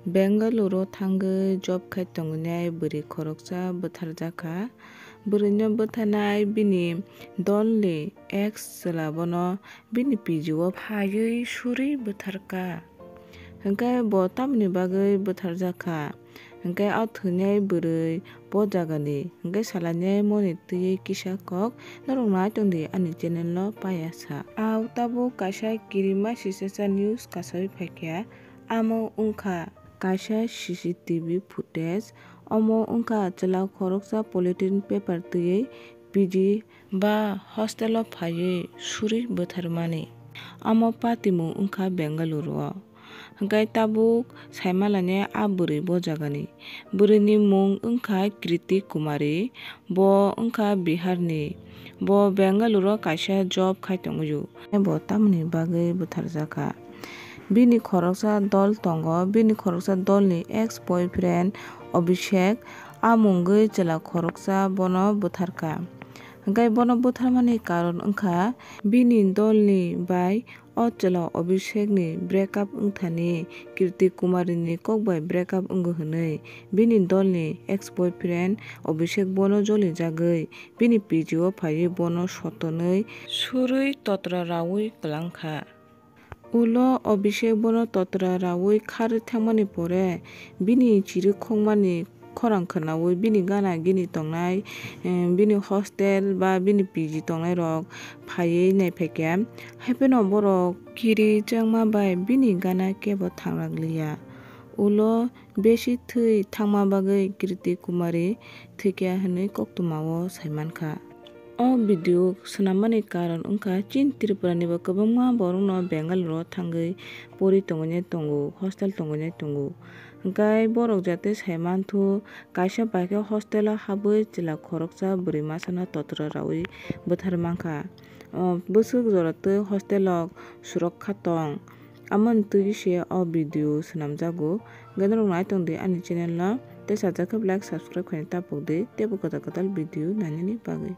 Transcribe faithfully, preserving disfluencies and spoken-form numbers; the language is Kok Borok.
Bengaluru thangwi job khai tongnai bwrwi khoroksa bwtharjakha. Bwrwino bwtharnai bini dolni ex chwla bono bini P G o phaiwi surwi bwtharkha. Hwnkhe bo tamoni bagwi bwtharjakha? Hwnkhe o thwinai bwrwi bo jagani, hwnkhe salainai moni twiwi kisa kok norok nai tongdi ani channel o paiya sa. Ang tabuk kaisa kirima sisesa news kasawi phaikha, amo wngkha kaisa C C T V footage, omo wngkha chwla khoroksa polythene paper twiwi P G ba hostel o phaiwi surwi bwtharmani. Omo patimung wngkha Bengaluru o. Hwnkhe tabuk saimalainai a bwrwi bo jagani. Bwrwini mung wngkha Kriti Kumari, bo wngkha Biharni. Bo Bengaluru o kaisa job khai tongwi o. Bo tamoni bagwi bwtharjakha? Bini khoroksa dol tongo, bini khoroksa dolni ex boyfriend Abhishek, a mungwi chwla khoroksa bono bwtharkha. Hwnkhe bono bwtharmani karon wngkha bini dolni bai o chwla Abhishekni breakup wngthani, Kriti Kumarini kok bai breakup wngo hwnwi bini dolni ex boyfriend Abhishek bono jolijagwi bini P G o phaiwi bono sotonwi surwi totra raui kwlangkha. Ulo Abhishek bono totra raui kharwi thangmani pore bini chirikhokmani khorang khwnaui bini gana gini tongnai, eh, bini hostel ba bini P G tongnairok phaiwi naiphaikha. Haiphano borok kiri changma bai bini gana kebo thangrakliya. Ulo besi thwi thangma bagwi Kriti Kumari thwikha hwnwi koktwmao saimankha. O video swnammani karon wngkha chini Tripurani bo kwbangma borokno Bengaluru o thangwi pori tongwinai tongo, hostel tongwinai tongo. Hwnkhe borok jate saimanthok kaisa bai khe hostel o habwi chwla khoroksa bwrwi masano totra raui bwthar mankha. O bwswk jora twi hostel o surok kha tong. Amoni twi se o video swnamjago. Hwnkhe norok nai tongdi ani channel no, tei sajak khe like, subscribe khaina tapokdi, teibo kwtal kwtal video nainani bagwi.